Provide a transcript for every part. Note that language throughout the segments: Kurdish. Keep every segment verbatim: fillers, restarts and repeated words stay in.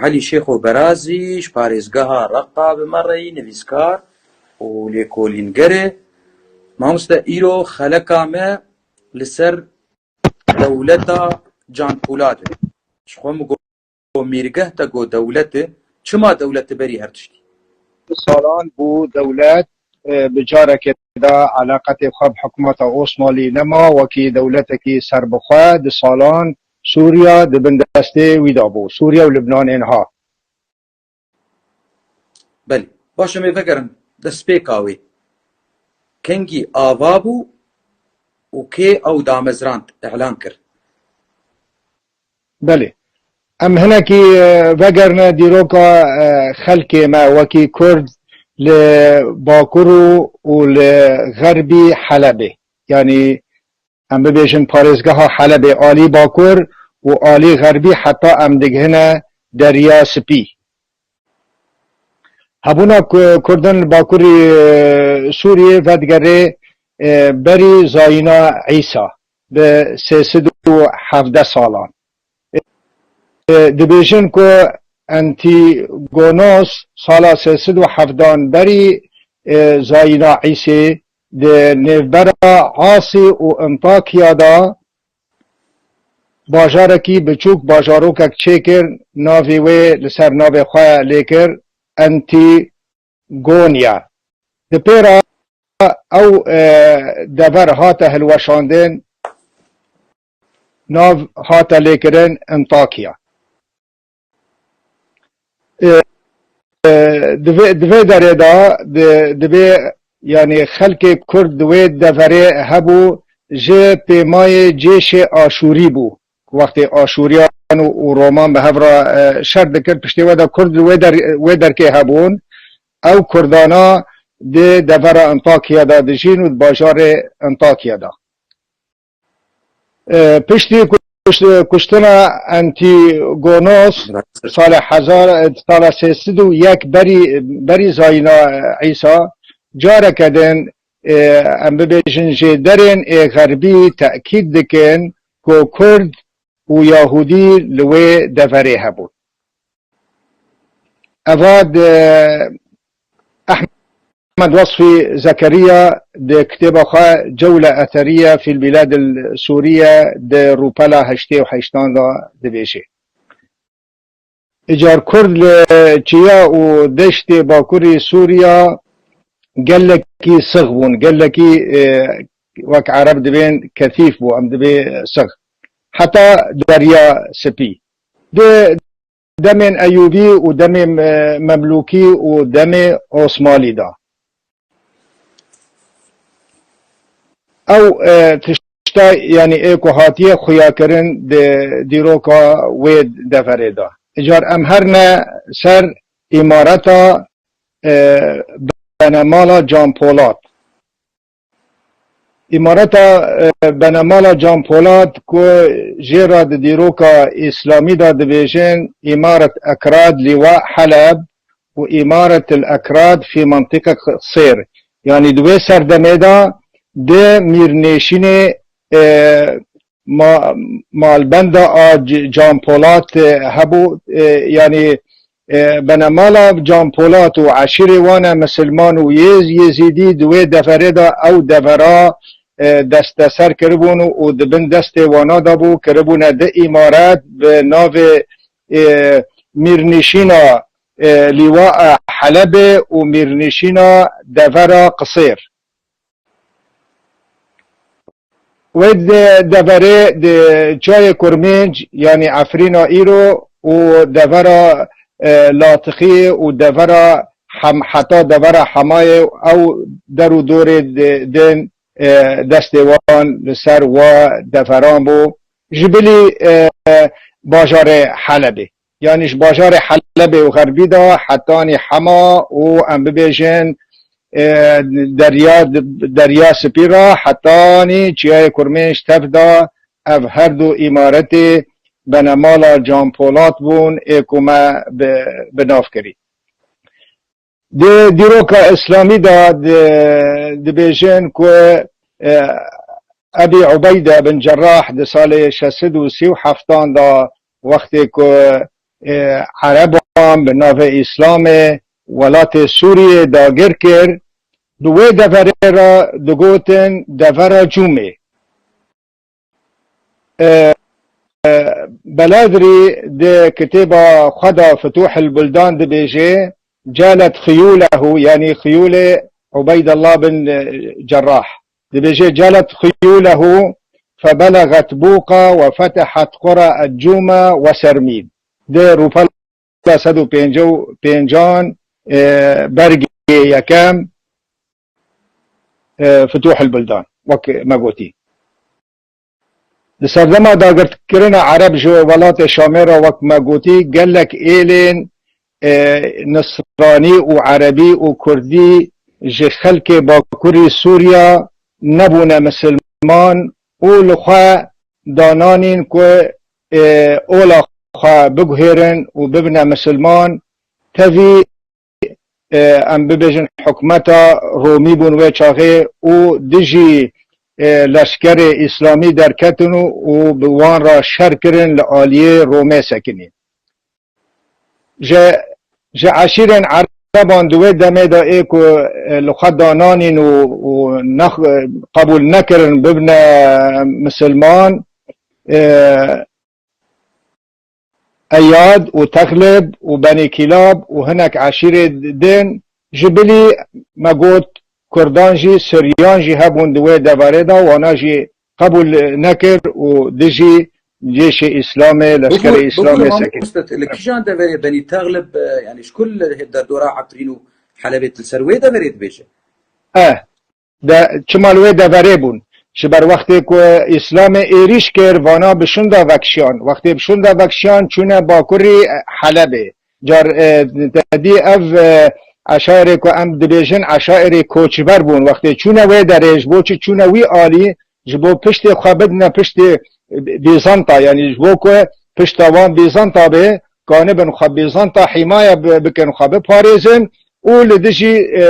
Elî Şêxo Berazî ji parêzgeha Reqa bi me re yî, nivîskar û lêkolîngerê. Mamoste, îro xeleka me li ser dewleta Can Polat e. Ji xwe min got, mîrgeh te got dewlet e. Çima dewlet e berî her tiştî? Salan bû dewlet, e, bi carekê de eleqetê xwe bi hikûmeta Osmanlî nema, wekî dewletekî serbixwe di salan Sûriya di bin destê wî de bû. Sûriya û Libnanê niha. Belê. Baş e, em ê vegerin destpêka wê. Kengî ava bû û kê ew damezrand, îlan kir? Belê. Em hinekî, e, vegerine dîroka, e, xelkê me wekî Kurd li Bakur û, û li Xerbî Helebê. Yanî em bibêjin parêzgeha Helebê alî Bakur û alî Xerbî heta em digihine Derya Spî. Hebûna ku-, Kurdin li Bakurî, e, Sûriyê vedigere, e, berî zayîna Îsa bi sê sed û hevdeh salan. E, dibêjin ku Antigonos sala sê sed û hevdeh berî, e, zayîna Îsê di nêvbera Asî û Antakya de bajarekî biçûk, bajarokek çêkir, navê wê li ser navê xwe lêkir, Antigonya. Di pê re ew, e, dever hate hilweşandin, nav hate lêkirin Antakya. E, e, di vê, di vê derê de di, dibê, yanî xelkê Kurd di wê deverê hebû, ji pêmayê cêşê Aşûrî bû. Wextê Aşûriyan û, û Roman bi hev re, e, şer dikir, piştê wê de Kurd li wê der-, wê derkê hebûn. Ew Kurdana di devera Antakya de dijîn û di bajarê Antakya de. E, piştî kuş-, kuştina Antigonos, sala hezar, sala sê sed û yek berî, berî zayîna Îsa, careke din, e, em bibêjin, jêderên ê xerbî tekîd dikin ku Kurd û Yahûdî li wê deverê hebûn. Eva di Ehmed Wasfî Zekeriya di kitêba xwe Cewle Etheriye fî Biladil Sûriye di rûpela heştê û heştan de dibêje. Îcar Kurd li çiya û deştê bakurî Sûriya gelekî six bûn, gelekî, e, wek Ereb dibên kethîf bû, em dibê six. Heta Derya Spî. Di demên Eyûbî û demê, e, Memlûkî û demê Osmanlî de. Ew, e, tişta, yanî ê ku hatiye xuyakirin di dîroka wê deverê de. Îcar em herne ser îmareta, e, benemala Can Polat. Îmareta, e, benemala Can Polat ku jê re di dîroka îslamî de dibêjin Îmaret Ekrad Lîwa Heleb û Îmaret el Ekrad fî Mentiqe Qisêr. Yanî di wê serdemê de di mîrnêşînê, e, ma-, malbenda a C-, Can Polat, e, hebû, e, yanî, e, benemala Can Polat û eşîrê wan e misilman û yêz-, yêzîdî di wê deverê de ew devera, e, desteser kiribûn û, û di bin destê wana de bû, kiribûne di îmaret bi navê, e, mîrnişîna, e, Lîwa, e, Helebê û mîrnişîna devera Qisêr. Wê de-, deverê di çiyayê Kurmênc, yanî Efrîna îro û devera, e, Latixiyê û devera Hem-, heta devera Hemayê ew der û dorê di-, din, e, destê wan li ser wa deveran bû. Ji bilî, e, bajarê Helebê. Yanî ji bajarê Helebê û Xerbî de hetanî Hema û em bibêjin, e, derya, derya Spî re hetanî çiyayê Kurmênc tev de ev her du îmaretê benemala Can Polat bûn ê ku me bi, bi nav kirî. Di dîroka îslamî de di-, dibêjin ku, e, Ebî Ubeyde bin Cerrah di salê şeş sed û sî û heft de wextê ku e, Ereban bi navê Îslamê welatê Sûriyê dagir kir. Di wê deverê re digotin devera Cûmê. E, e, Beladrî di kitêba xwe de Futuhil Buldan dibêje, Calet xiyûlehu, yanî xiyûlê Ubeydullah bin, e, Cerrah. Dibêje, Calet xiyûlehu febeleget Bûqa we fetihat qura Cûme we Sermîd. Di rûpela sed û pêncî û pêncan, e, bergê yekem, e, Futuhil Buldan, wek me gotî. Di serdema dagirkirina Ereb ji welatê Şamê re, wek me gotî, gelek êlên, e, Nisranî û Erebî û Kurdî ji xelkê Bakurî Sûriya nebûne misilman û li xwe dananîn ku, e, ola xwe biguhêrin û bibine misilman. Tevî, e, em bibêjin hikûmeta Romî bûn wê çaxê û dijî, e, leşkerê Îslamî derketin û, û bi wan re şer kirin, li aliyê Romê sekinîn. Ji, ji eşîrên Ereban di wê demê de ê ku, e, li xwe dananîn û, û nex-, qebûl nekirin bibine misilman, e, Eyad û Texlib û Benî Kîlab û hinek eşîrê din, ji bilî me got Kurdan jî, Siryan jî hebûn di wê deverê de, wana jî qebûl nekir û dijî cêşê Îslamê, leşkerê Îslamê sekir. Li kîjan deverê Benî Texlib, e, yanî ji ku li derdora Efrîn û Helebê tu li ser wê deverê dibêje? Eh, de, çima li wê deverê bûn? Ji ber wextê ku Îslamê êrîş kir, vana bi şûnda vekişiyan. Wextê bi şûnda vekişiyan çûne bakurî, e, Helebê. Car, e, te dî ev, e, eşairê ku em dibêjin eşairê koçber bûn. Wextê çûne wê derê, ji bo çi çûne wî alî, ji bo piştê xwe bidine piştê Bîzanta, yanî ji bo ku pişta wan Bîzanta bê, kanibin xwe Bîzanta hîmaye bi-, bikin, xwe biparêzin û li dijî, e,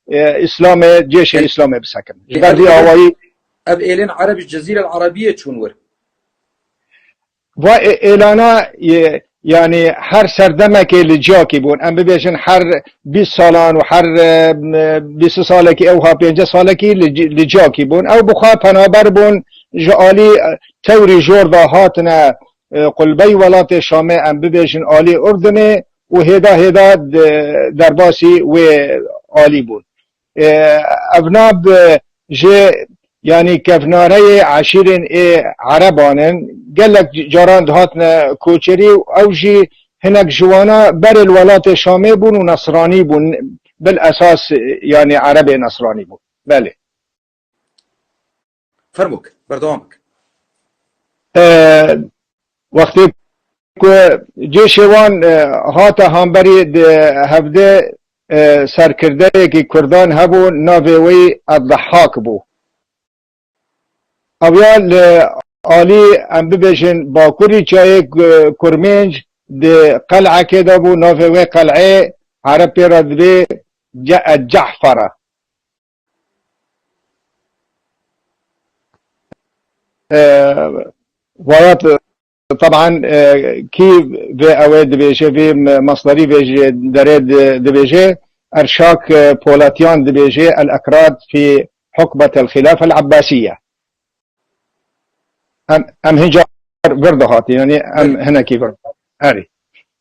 e, Îslamê, cêşê Îslamê bisekin. Ji ber vî awayî. Ev êlên Ereb ji Cezîre Erebiyê çûn wir. Va ê-, êlana, e, yanî her serdemekê li ciyakî bûn. Em bibêjin her bîst salan û her, e, bîst salekî ew ha pêncî salekî li ci-, li ciyakî bûn. Ew bi xwe penaber bûn ji alî, e, tewrî jor de hatine, e, qulbey welatê Şamê, em bibêjin alî Urdunê û hêda hêda de-, derbasî wê alî bûn. E, evna bi jê, yanî kevnareyê eşîrên ê Ereban in, gelek caran dihatine koçerî û ew jî hinek ji wana berê li welatê Şamê bûn û Nesranî bûn, bil esas, yanî Erebê Nesranî bûn. Belê. Fermok, berdewam bik. E, Wextê ku cêşê wan, e, hate hemberî di hevdê, e, serkirdeyekî Kurdan hebû, navê wî Eddehak bû. Ew ya li alî, em bibêjin, bakurî çiyayê Ku-, Kurmênc di qel'ekê de bû, navê wê qel'ê Ereb pê re dibê Ce-, Cehfere. E, Vayat, teban, e, kî vê ew ê dibêje, vê me-, meslerî vê ji derê di-, dibêje, Erşak, e, Polatyan dibêje, El-Ekrad fî hukbetel Xilafel Ebbasiye. Em, em hincar vir dihatin, yanî em hinekî vir. Erê.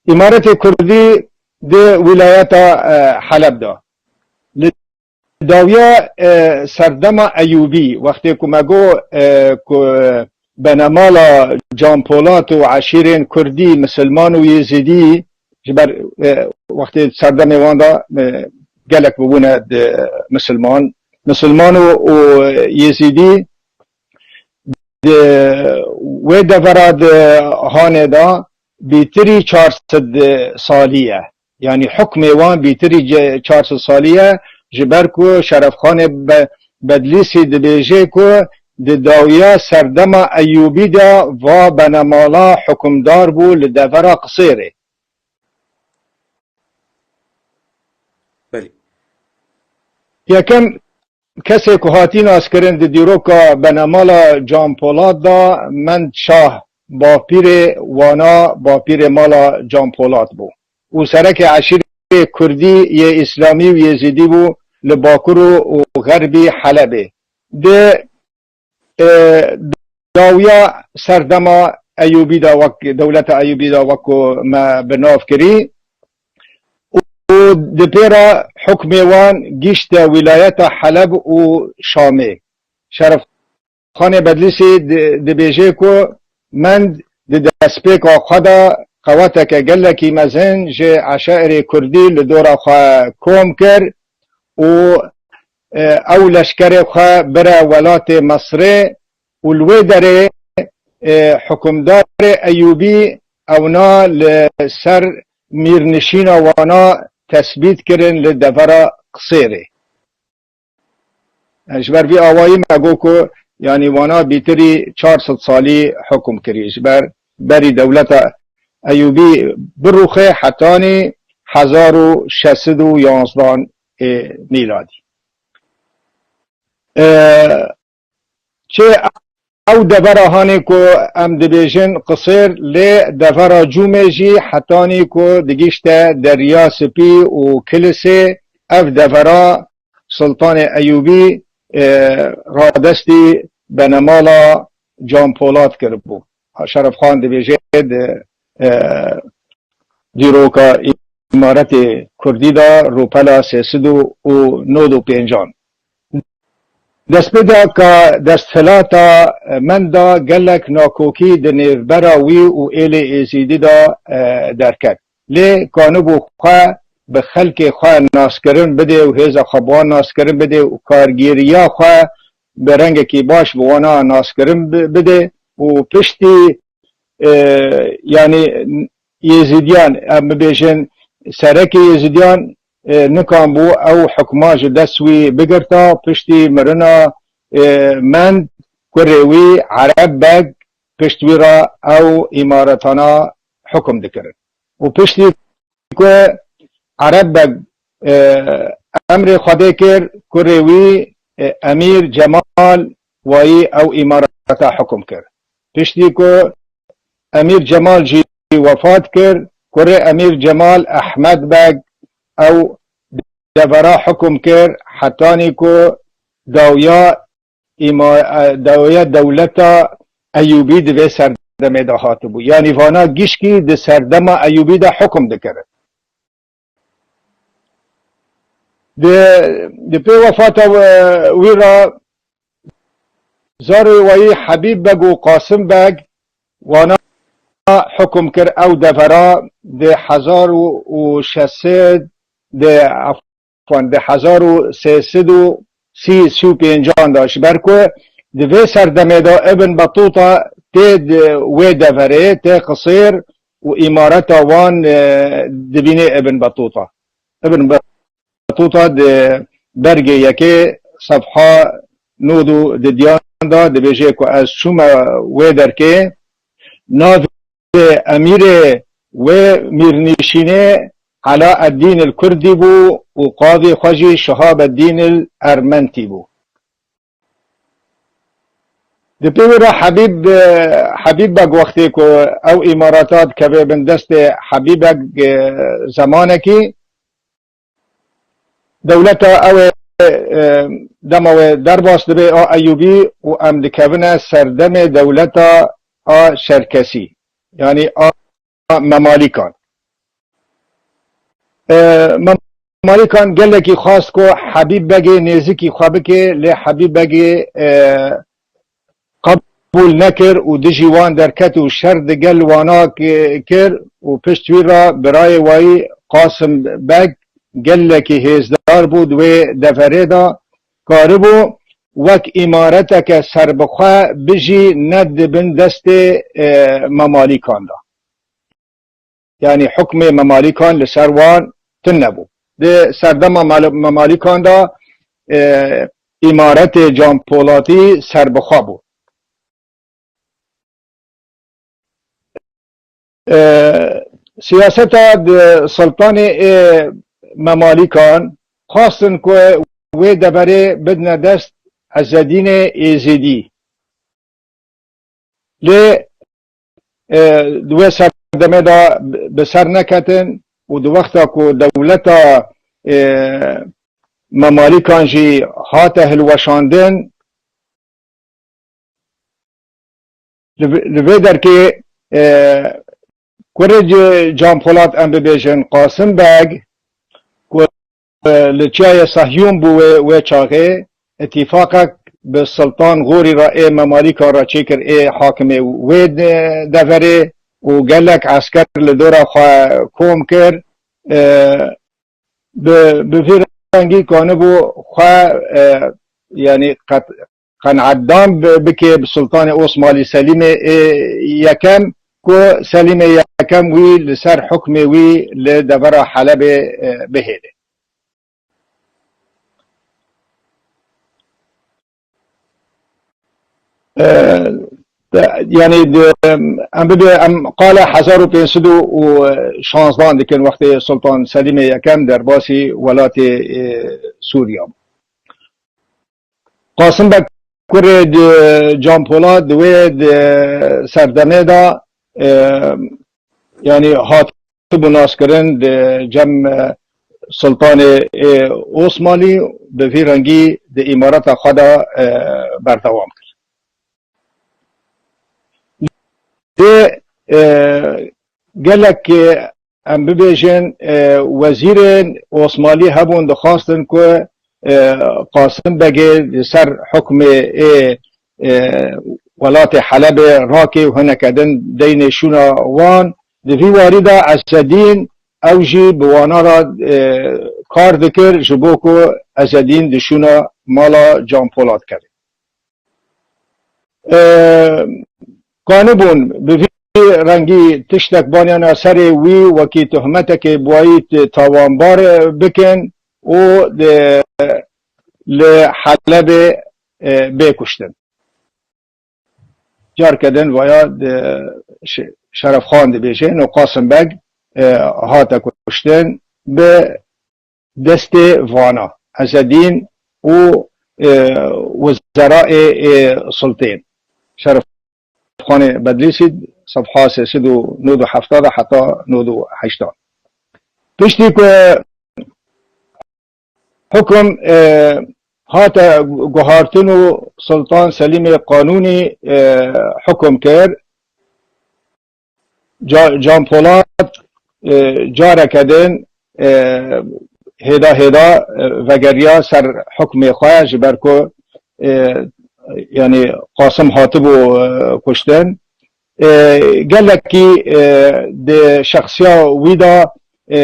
Îmaretê Kurdî di wîlayeta, e, Heleb de. Li dawiya, e, serdema Eyûbî, wextê ku me got, e, ku benemala Can Polat û eşîrên Kurdî, Misilman û Yêzîdî, ji ber, e, wextê serdemê wan de, e, gelek bibûne di Misilman. Misilman û, û Yêzîdî di wê devera di hanê de bîtirî çar sed salî ye. Yanî hukmê wan bîtirî ce-, çar sed salî ye, ji ber ku Şerefxanê Be-, Bedlîsî dibêje ku di dawiya serdema Eyûbî de va benemala hukimdar bû li devera Qisêrê. Belê. Yekem kesê ku hatî naskirin di dîroka benemala Can Polat de Mend Şah bapîrê wana, bapîrê mala Can Polat bû. Û serekê eşîrê Kurdî yê Îslamî û Yêzîdî bû li Bakur û, û Xerbî Helebê. Di, e, dawiya serdema Eyûbî de wek, dewleta Eyûbî de wek ku me bi nav kirî. Û di pê re hukmê wan gişte wîlayeta Heleb û Şamê. Şeref Xanê Bedlîsî di-, dibêje ku Mend di destpêka xwe de qeweteke gelekî mezin ji eşairê Kurdî li dora xwe kom kir û, e, ew leşkerê xwe bire welatê Misrê û li wê derê, e, hikûmdarê Eyûbî ewna li ser mîrnişîna wana tesbît kirin li devera Qisêrê. Ji ber vî awayî me got ku, yanî, wana bîtirî çar sed salî hukm kirî. Ji ber berî dewleta Eyûbî birûxe hetanî hezar û şeş sed û yanzdan ê mîladî. E, çi ew devera hanê ku em dibêjin Qisêr, lê devera Cûmê jî hetanî ku digişte Derya Spî û Kilisê, ev devera Sultanê Eyûbî, e, radestî benemala Can Polat kiribû. Şeref Xan dibêje di, e, dîroka îmaretê Kurdî de rûpela sê sed û nod û pêncan. Destpêda ka desthilata Mend de gelek nakokî di nêvbera wî û êlê Êzîdî de, e, derket. Lê kanibû xwe bi xelkê xwe naskirin bidê û hêza xwe bi wan naskirin bidê û kargêriya xwe bi rengekî baş bi wana naskirin bi-, bidê û piştî, e, yanî Yêzîdiyan, em bibêjin, serekê Yêzîdiyan, e, nikan bû ew hukma ji dest wî bigirta, piştî mirina, e, Mend, kurê wî Ereb Beg pişt wî re ew îmaretana hukum dikirin. Û piştî ku Ereb Beg, e, emrê Xwedê kir, kurê wî, e, Emîr Cemal wayî ew îmareta hukum kir. Piştî ku Emîr Cemal jî wefat kir, kurê Emîr Cemal Ehmed Beg ew devera hukum kir, hetanî ku dawiya îma-, e, dawiya dewleta Eyûbî di vê serdemê de hatibû. Yanî vana gişkî di serdema Eyûbî de hukum dikirin. Di, di pê wefata we-, wî re zarê wayî Hebîb Beg û Qasim Beg wana hukum kir ew devera di hezar û şeş sed, di, efwan, di hezar û sê sed û sî, sî û pêncan de, ji ber ku di vê serdemê de Ibn Betûta tê di wê deverê, tê Qisêr û îmareta wan, e, dibînê Ibn Betûta. Ibn Betûta di bergê yekê sefha nod û didiyan de dibêje ku ez çûme wê derkê, navê emîrê wê mîrnişînê Elaeddîn el Kurdî bû û qadê xwe jî Şihabeddîn el Ermentî bû. Di pê wî re Hebîb, e, Hebîb Beg wextê ku ew îmareta dikeve bin destê Hebîb Beg, e, zemanekî, dewleta ew ê, e, dema wê derbas dibe a Eyûbî û em dikevine serdemê dewleta a Şerkesî, yanî a Memalîkan. E, Memalîkan gelekî xwest ku Hebîb Begê nêzikî xwe bike, lê Hebîb Begê, e, qebûl nekir û dijî wan derket û şer digel wana ki-, kir û pişt wî re birayê wayî Qasim Beg gelekî hêzdar bû di wê deverê de, karibû wek îmareteke serbixwe bijî ne di bin destê, e, Memalîkan de. Yanî hukmê Memalîkan li ser wan tune bû. Di serdema Mal-, Memalîkan de, e, îmaretê Can Polatî serbixwe bû. E, siyaseta di sultanê ê Memalîkan xwestin ku wê deverê bidine dest Ezedînê Êzidî. Lê e, di wê serdemê de bi ser neketin û di wexta ku dewleta, e, Memalîkan jî hate hilweşandin, li, li vê derkê, e, kurê Can Polat, em bibêjin, Qasim Beg, ku, e, li çiyayê Sehyûn bû wê, wê çaxê, îtîfaqek bi Sultan Gorî re ê Memalîkan re çêkir, ê hakimê wê de-, deverê û gelek esker li dora xwe kom kir. E, bi, bi vî rengî kanibû xwe, e, yanî qet-, qenaetdan bi, bike bi Sultanê Osmalî Selîmê, e, Yekem, ku Selîmê Yekem wî li ser hukmê wî li devera Helebê, e, bihêle. E, de-, yanî de-, em bibe, em qala hezar û pênc sed û şanzdan dikin, wextê Sultan Selîmê Yekem derbasî welatê, e, Sûriya bû. Qasim Beg kurê di Can Polat di wê di serdemê de, e, yanî hatibû naskirin di cem, e, Sultanê, e, Osmanlî, bi vî rengî di îmareta xwe de, e, berdewam kir. Lê, e, gelek, e, em bibêjin, e, wezîrên Osmanlî hebûn, dixwastin ku, e, Qasim Begê li ser hukmê ê, e, welatê Helebê rakê û hineke din deynê şûna wan. Di vî warî de Ezedîn, ew jî bi wana re, e, kar dikir, ji bo ku Ezedîn di şûna mala Can Polat keve. E, kanibûn bi vî rengî tiştek baniyana serê wî, wekî tohmetekê bi wayî t-, tawanbar bikin û di, li Helebê, e, bê kuştin. Carke din vaya di Şe-, Şerefxan dibêje, no Qasim Beg, e, hate kuştin bi destê vana, Ezedîn û, e, wezera ê, ê sultên. Şerefxanê Bedlîsî, sefha sê sed û nod û heft de heta nod û heşt. Piştî ku hukum, e, hate guhartin û Sultan Selîmê Qanûnî, e, hukum kir, Ca-, Can Polat, e, careke din, e, hêda hêda, e, vegeriya ser hukmê xwe, ji ber ku, e, yanî Qasim hatibû, e, kuştin. E, gelekî, e, di şexsiya wî de, e,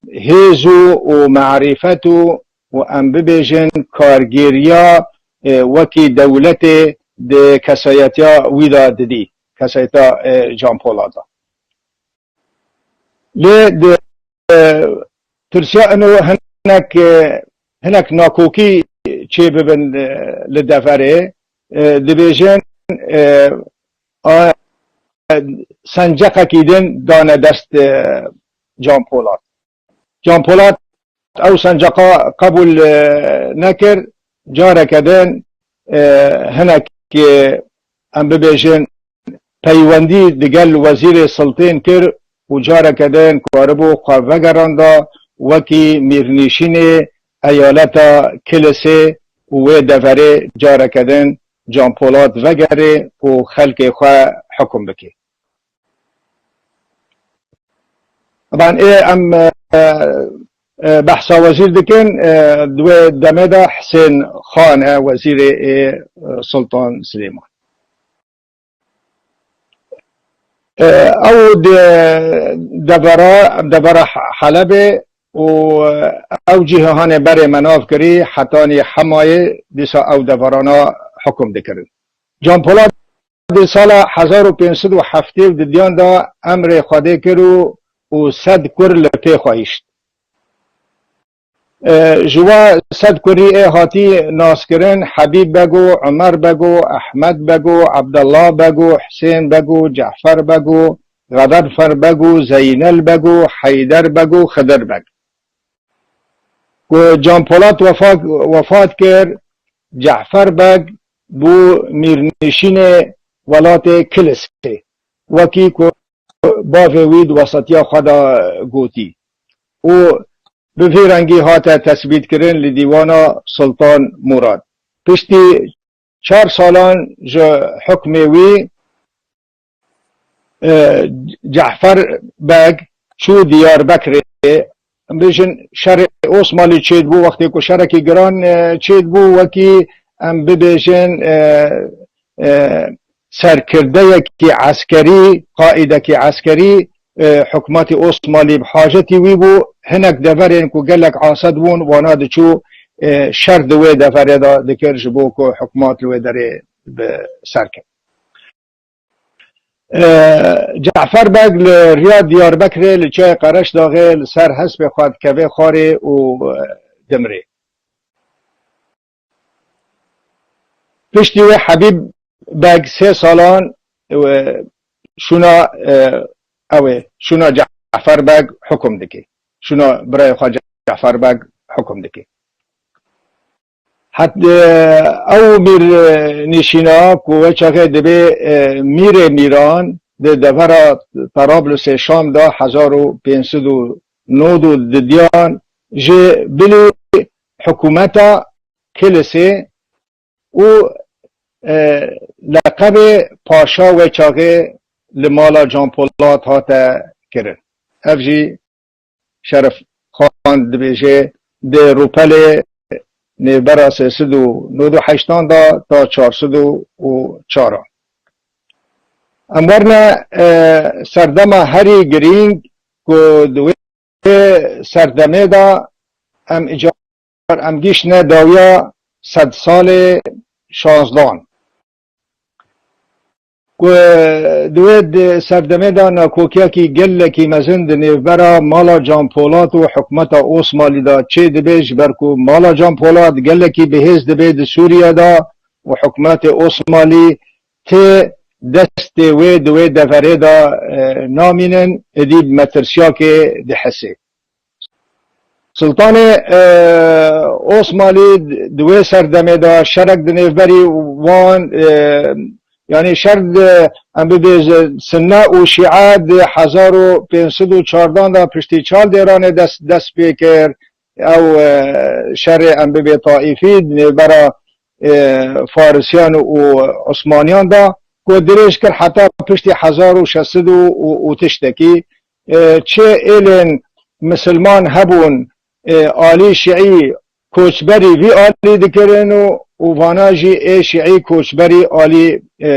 hêz û, û marîfet û û em bibêjin kargêriya, e, wekî dewletê di kesayetiya wî de didî, kesayetiya, e, Can Polat de. Lê di, e, tirsiya ino hinek, e, hinek nakokî çêbibin, e, li deverê, e, dibêjin, e, a, senceqekî din dane dest, e, Can Polat. Can Polat ew senceqa qebûl, e, nekir. Careke din, e, hinek, e, em bibêjin, peywendî digel wezîrê siltên kir û careke din karibû xwe vegeranda wekî mîrnişînê eyaleta Kilisê û wê deverê careke din Can Polat vegerê û xelkê xwe hukum bike. Taban ê em, e, e, behsa wezîr dikin, e, di wê demê de Hisên Xan e, wezîrê ê, e, Sultan Silêman. E, ew di devera, devera Helebê û, e, ew cî hane berê me nav kirî, hetanî Hemayê dîsa ew deverana hukum dikirin. Can Polat di sala hezar û pênc sed û heftê û didiyan de emrê Xwedê kir û, û sed kur li pê xwe hişt. E, ji we sed kurî ê hatî naskirin Hebîb Beg û Umer Beg û Ehmed Beg û Ebdullah Beg û Hisên Beg û Cefer Beg û Xedanfer Beg û Zeynel Beg û Heyder Beg û Xidir Beg. Ku Can Polat wefa-, wefat kir, Cefer Beg bû mîrnişînê welatê Kilisê. wekî ku bavê wî di wesetiya xwe de gotî û bi vî rengî hate tesbîtkirin li dîwana Sultan Murad. Piştî çar salan ji hukmê wî, e, Cefer Beg çû Diyarbekirê. Em bêjin şerê Osmanlî çêdibû, wextê ku şerekî giran, e, çêdibû, wekî em bibêjin, e, e, serkirdeyekî eskerî, qaîdekî eskerî, e, hikûmetê Osmanlî bi hacetî wî bû. Hinek deverên ku gelek aset bûn, wana diçû, e, şer di wê deverê de dikir, ji bo ku hikûmet li wê derê bi ser ket. E, Cefer Beg li riya Diyarbekirê li Çiyayê Qereşdaxê li ser hespê xwe dikeve xwarê û, e, dimrê. Piştî wê Hebîb Beg sê salan, e, şûna, e, ew ê, şûna Cefer Beg hukum dike. Şûna birayê xwe Cefer Beg hukum dike. Het, e, ew mîr, e, nîşîna ku wê çaxê dibê, e, mîrê mîran di devera Tarablusê Şam de hezar û pênc sed û nod û didiyan ji bilî hikûmeta Kilisê û, e, leqebê paşa wê çaxê li mala Can Polat hate kirin. Ev jî Şerif Xan dibêje, di Rûpelê nêvbera sê sed û nod û heştan de ta çar sed û çar. Em werine, e, serdema herî girîng ku di wê serdemê de em îcar em gihiştine dawiya sedsalê şazdan. Ku di wê di serdemê de nakokiyekî gelekî mezin di nêvbera mala Can Polat û hikûmeta Osmanlî de çê dibe, ji ber ku mala Can Polat gelekî bihêz dibe di Sûriye de û hikûmetê Osmanlî tê destê wê di wê deverê de, e, namînin, êdî bi metirsiyakê dihesê. Sultanê, e, Osmanlî di wê serdemê de şerek di nêvberî wan, e, yanî şer di, em bibêjin, Sunne û Şîe di hezar û pênc sed û çardan de piştî çal dêranê dest, dest pê kir. Ew, e, şerê, em bibê, taîfî di nêvbera, e, Farisiyan û Osmaniyan de ku dirêj kir heta piştî hezar û şeş sed û, û, û tiştekî. E, çi êlên misilman hebûn, e, alî şiî koçberî vî alî dikirin û, û vana jî ê şiî koçberî alî, e,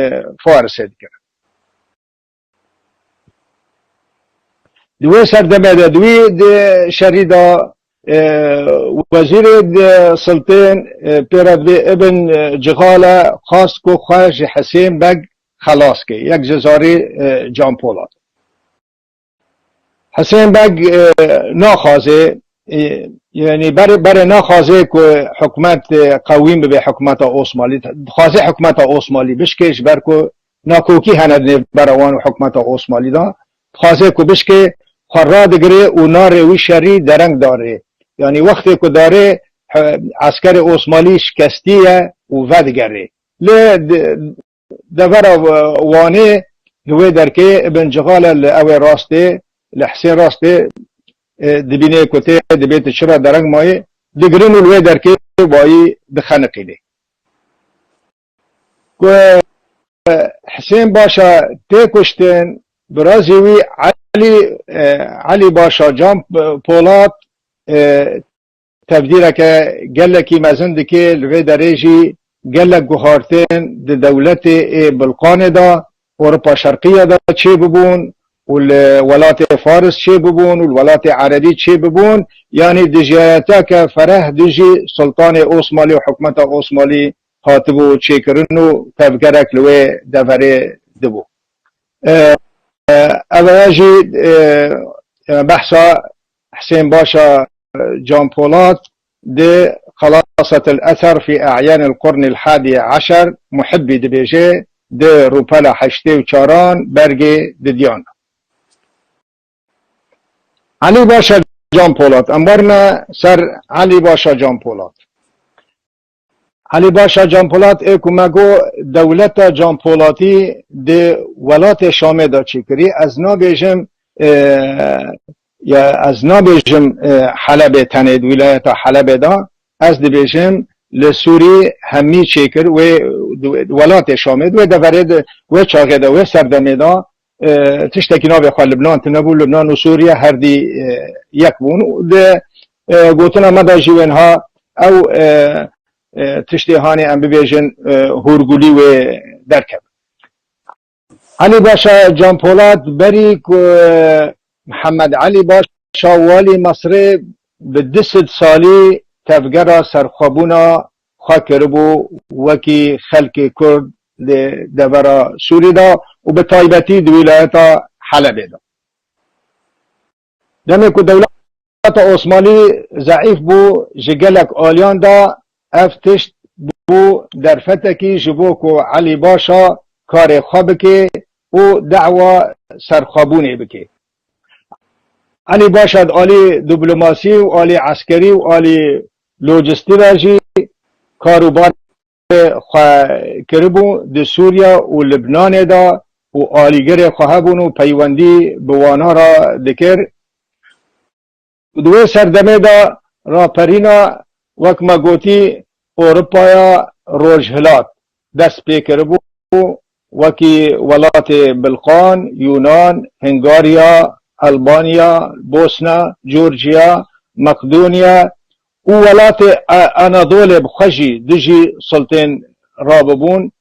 Farisê dikirin. Di wê serdemê de, di wî di şerî de, e, wezîrê di siltên, e, pê re dibê Ibn, e, Cixale xwest ku xwe ji Hisên Beg xelas ke, yek ji zarê, e, Can Polat. Hisên Beg, e, naxwaze, e, yanî ber-, berê naxwaze ku hikûmet, e, qewîm bibe, hikûmeta Osmanlî. Dixwaze hikûmeta Osmanlî bişke, ji ber ku nakokî hene di nêvbera wan û hikûmeta Osmanlî de. Dixwaze ku bişke, xwe radigire û narê wî şerî dereng dare. Yanî wextê ku dare, he, eskerê Osmanlî şikestî ye û vedigere. Lê di-, devera, e, Wanê di wê derkê Ibn Cixale li ew ê rastê, li Hisên rastê, e, dibînê ku tê dibê tu çira dereng mayî, digirin û li wê derkê wayî dixeniqînê. Ku, e, Hisên Başa tê kuştin, birazî wî Elî, e, Elî Başa Can Polat, e, tevdîreke gelekî mezin dike, li vê derê jî gelek guhartin di dewletê ê Bilqanê de, Ewropa Şerqiye de çêbibûn û li welatê Faris çêbibûn û li welatê Erebî çêbibûn, yanî dijayeteke fereh dijî Sultanê Osmanlî û hikûmeta Osmanlî hatibû çêkirin û tevgerek li wê deverê dibû. E, e, ev jî, e, e, behsa Hisên Başa, e, Can Polat di Xelasatil Eser fî E'yanil Qurnil Hadiye Eşer Muhibbî dibêje, di rûpela heştê û çaran bergê didiyan. Elî Başa Can Polat. Em werine ser Elî Başa Can Polat. Elî Başa Canpolat, ê ku me got dewleta Canpolatî di welatê Şamê de çêkirî, ez nabêjim, e, ya ez nabêjim, e, Helebê tenê, di wîlayeta Helebê de, ez dibêjim li Sûrî hemî çêkir, wê di welatê Şamê, di wê deverê de, wê çaxê de, wê serdemê de, e, tiştekî navê xwe Libnan tune bû, Libnan û Sûriye herdî, e, yek bûn. Û di, e, gotina me de jî wênha ew, e, e, tiştê hanê em bibêjin, e, hûrgulî wê derkeve. Elî Başa Canpolat berî ku Mihemed Elî Başa walî Mesrê bi du sed salî tevgera serxwebûna xwe kiribû wekî xelkê Kurd li devera Sûrî de û bi taybetî di wîlayeta Helebê de. Demê ku dewleta Osmanlî zeîf bû, ji gelek aliyan de ev tişt bû derfetekî ji bo ku Elî Başa karê xwe bike û da'wa serxwebûnê bike. Elî Başa di alî diplomasî û alî eskerî û alî lojistî ve jî karûbarê xwe kiribû di Sûriye û Libnanê de û alîgirê xwe hebûn û peywendî bi wana re dikir. Di wê serdemê de raperîna, wek me gotî, Ewropaya Rojhilat dest pê kiribû, wekî welatê Bilqan, Yûnan, Hungariya, Albanya, Bosna, Georgiya, Maqdoniya û welatê A-, Anadolê bi xwe jî dijî sultên rabibûn.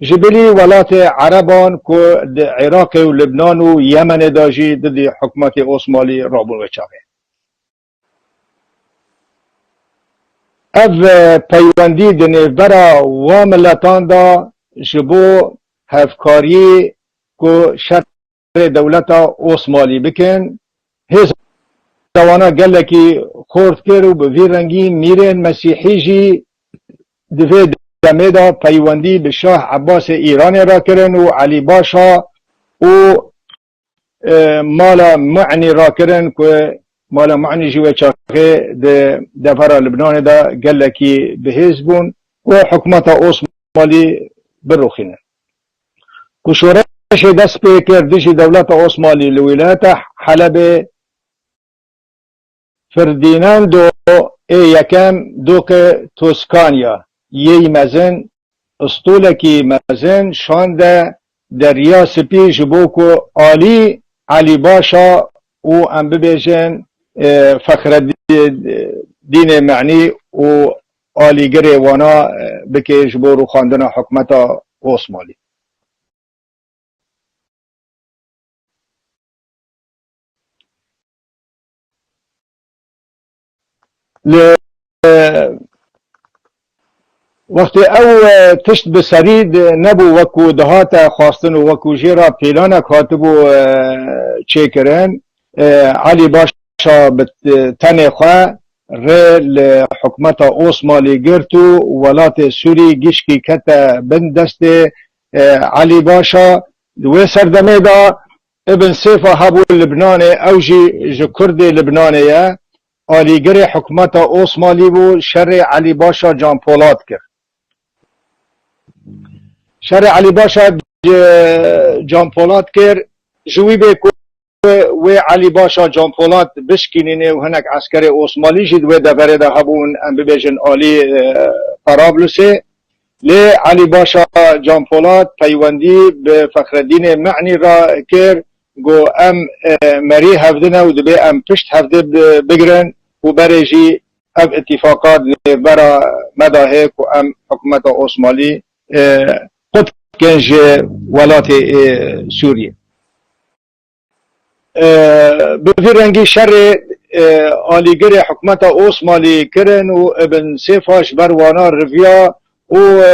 Ji bilî welatê Ereban ku di Iraqê û Libnan û Yemenê de jî didî hikûmetê Osmanlî rabûn wê çaxê. Ev, e, peywendî di nêvbera wa miletan de ji bo hevkariyê ku şerê dewleta Osmanlî bikin, hêza wana gelekî xort kir û bi vî rengî mîrên mesîhî jî di vê demê de peywendî bi Şah Ebbasê Îranê re kirin û Elî Başa û, e, Mala Mu'nî re kirin ku Mala Mu'nî jî wê çaxê di devera Libnanê de gelekî bihêz bûn ku hikûmeta Osmanlî birûxînin. Ku şoreşê dest pê kir dijî dewleta Osmanlî li wîlayeta Helebê, Ferdînando ê Yekem doqê Toskanya yê mezin, stolekî mezin şande Derya Spî ji bo ku alî Elî Başa û, em bibêjin, e, Fexreddînê Me'nî û alîgirê wana, e, bike ji bo rûxandina hikûmeta Osmanlî. Li, e, wextê ew, e, tişt bi serî di, nebû wekû dihate xwestin û wekû jê re pîlanek hatibû, e, çêkirin. E, Elî Başa bi t-, tenê xwe rê li hikûmeta Osmanlî girt û welatê Sûrî gişkî kete bin destê, e, Elî Başa. Di wê serdemê de Ibn Sêfa hebû Libnanê, ew jî ji Kurdê Libnanê ye. Alîgirê hikûmeta Osmanlî bû, şerê Elî Başa Canpolat kir. Şerê Elî Başa, e, Canpolat kir, ji wî bê ku wê Elî Başa Canpolat bişkînînê û hinek eskerê Osmanlî jî di wê deverê de hebûn, em bibêjin alî, e, Tarablusê. Lê Elî Başa Canpolat peywendî bi Fexreddînê Me'nî re kir, got, em, e, merî hevdin e û dibê em pişt hevdê bi-, bigrin û berê jî ev îtîfaqa di nêvbera me de heye ku em hikûmeta Osmanlî, e, qut bikin ji welatê, e, Sûriyê. E, bi vî rengî şerê, e, alîgirê hikûmeta Osmanlî kirin û Ibn Sêfa ji ber wana riviya û, e,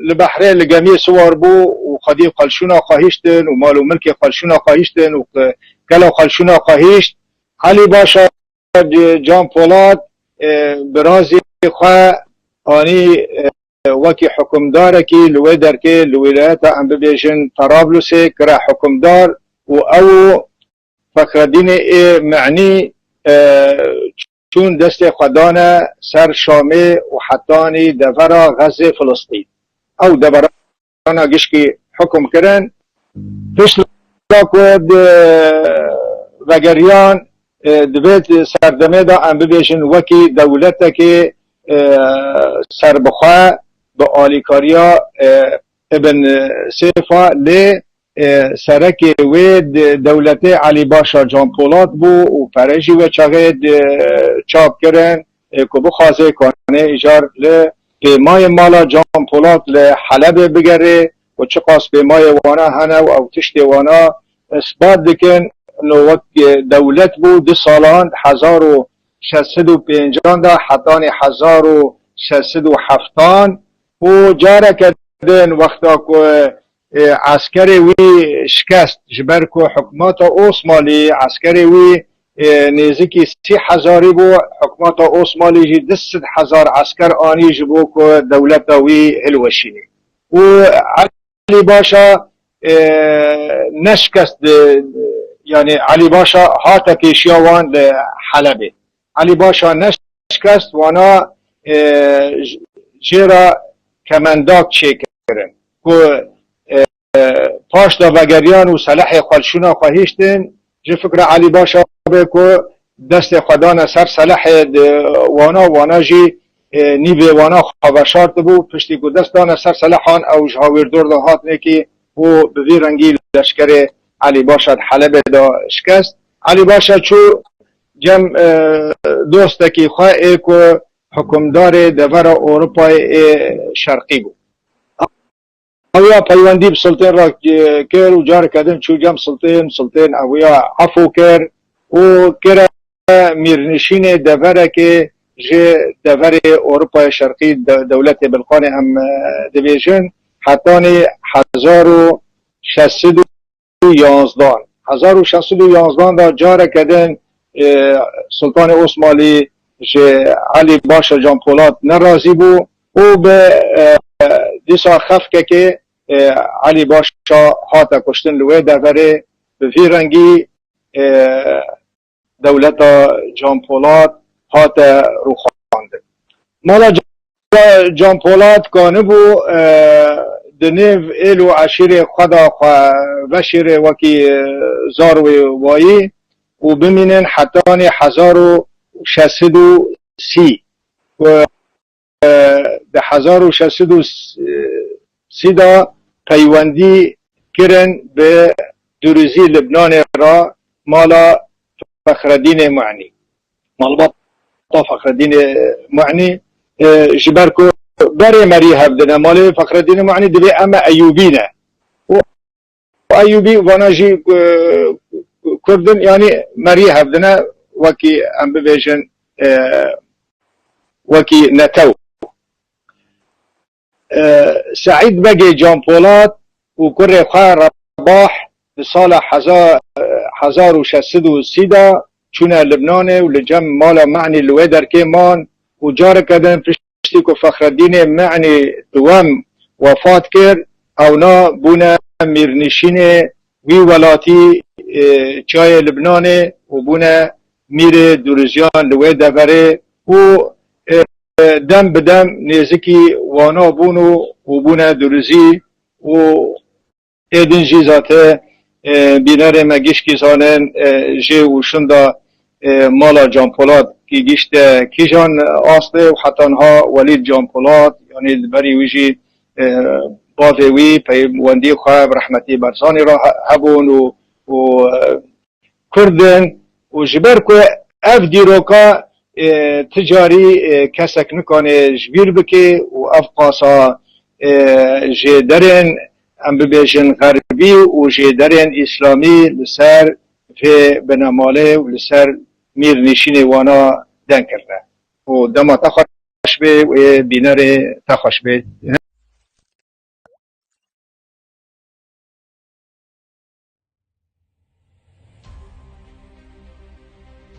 li behrê li gemiyê siwar bû û xwedî xwe li şûna xwe hiştin û mal û milkê xwe li şûna xwe hiştin û qe-, kela xwe li şûna xwe hişt. Elî Başa Can Polat, e, birazî xwe anî, e, wekî hikûmdarekî li wê derkê, li wîlayeta, em bibêjin, Tarablusê kire hikûmdar û ew û Fexreddînê ê Me'nî, e, çûn destê xwe dane ser Şamê û hetanî devera Xezê Filistîn. Ew deverana gişkî hukum kirin. Pişt ku di vegeriyan, e, di vê serdemê de em bibêjin wekî dewletekê, e, serbixwe bi alîkariya, e, Ibn Sêfa lê e, serekê wê di dewletê Elî Başa Can Polat bû û pere jî wê çaxê di çap kirin, e, ku bixwaze kane îcar li pêmayê mala Can Polat li Helebê bigere û çiqas pêmayê wana hene û ew tiştê wana isbat dikin. No wek, e, dewlet bû du salan, hezar û şeş sed û pêncan de hetanî hezar û şeş sed û heftan û careke din wexta ku e, eskerê wî şikest, ji ber ku hikûmeta Osmanlî eskerê wî, e, nêzîkî sî hezarî bû, hikûmeta Osmanlî jî du sed hezar esker anî ji bo ku dewleta wî hilweşînî. Û Elî Başa, e, ne şikest di, yanî Elî Başa hate pêşiya wan li Helebê. Elî Başa ne şikest wana, e, j-, jê re kemendak çêkirin. Ku, e, paş de vegeriyan û selehê xwe li şûna xwe hiştin, ji fikra Elî Başa be ku destê xwe dane ser selehê di wana, wana jî, e, nîvê wana xwe veşartibû. Piştî ku dest dane ser selehan, ew ji hawîrdor de hatinekî û bi vî rengî leşkerê Elî Başa di Helebê de şikest. Elî Başa çû cem, e, dostekî xwe ê ku hukimdarê devera Ewropayê ê şerqî bû. Ew ya peywendî bi Sultên re, e, kir û careke din çû cem Sultên, Sultên ew ya efû kir û kire mîrnişînê deverekê ji deverê Ewropayê şerqî de-, dewletê Bilqanê em, e, dibêjin. Hetanî hezar û şeş sed û yanzdan. Hezar û şeş sed û yanzdan de careke din, e, Sultanê Osmanlî ji Elî Başa Can Polat nerazî bû û bi, e, dîsa xefkekê, e, Elî Başa hate kuştin li wê deverê. Bi vî rengî, e, dewleta Can Polat hate rûxandin. Mala Ca-, Can Polat kanibû, e, di nêv êl û eşîrê xwe de xwe veşêre wekî, e, zarwê wayî û bimînin hetanî hezar û şeş sed û sî. Ku e, di hezar û şeş sed û sî de peywendî kirin bi Duruzî Libnanê re mala Fexredînê Mu'nî. Malbata Fexredînê Mu'nî, e, ji ber ku berê merî hev dine, malê Fexredînê Mu'nî divê em e Eyûbî ne. Û Eyûbî vana jî, e, Kurd in, yanî merî hev dine, wekî em bibêjin, e, wekî netew. E, Seîd Begê Can Polat û kurê xwe Rebah di sala heza-, hezar û şeş sed û sî de çûne Libnanê û li cem mala Me'nî li wê derkê man û careke din pişt piştî ku Fexredînê Me'nî Duwem wefat kir, ewna bûne mîrnişînê wî welatî, e, çiyayê Libnanê û bûne mîrê Duruziyan li wê deverê û, e, dem bi dem nêzikî wana bûn û, û bûne Duruzî û Ê din jî zate, e, bînerê me gişkî zanin, e, jê û şinda, e, mala Can Polat kî gişte kîjan astê û heta niha Welîd Can Polat, yanî li berî wî jî, e, bavê wî peywendî xwe bi rehmetî Barzanî re he-, hebûn û, û, e, Kurd in û ji ber ku ev dîroka, e, ti carî, e, kesek nikane ji bîr bike û ev qasa, e, ji derên, em bibêjin, xerbî û ji derên îslamî li ser vê binemalê û li ser mîrnişînê wana deng kirine. Û dema te xweş bê wê bînerê te xweş bê.